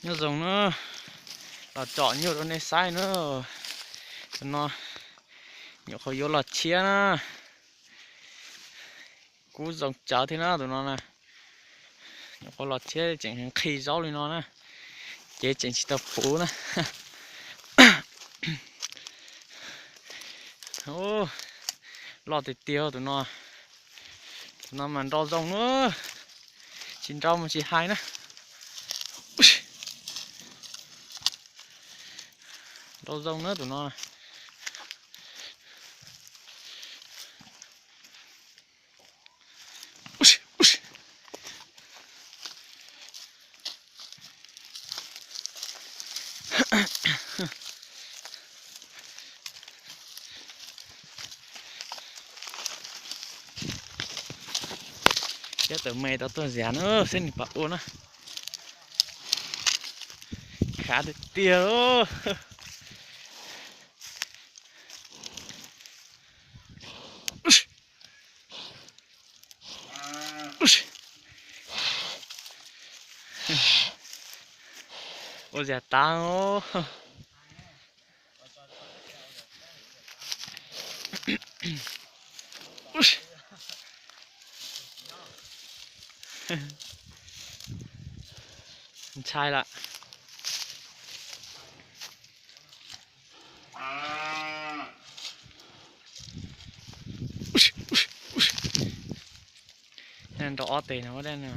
Nyob zoo na, los tsom nyuj rau nej saib na. Tus no nyuam qhuav yuav los tshiab na. Kub zoo tsawv thiab na tus no na. Nyuam qhuav los tshiab tseem nqhis zaub li no na, ces tseem tsis tau puv na. Loj tiag tiag tus no. Tus no mas nrau zoo na, tsis nrau mas tsis hais na. Nrau zoo na tus no. Cov tawm me tau tuaj zias na, seb nws puas ua na. Khav tiag tiag. Ua zias tas. Ntshai lawm. Nrau ob teg no dab no.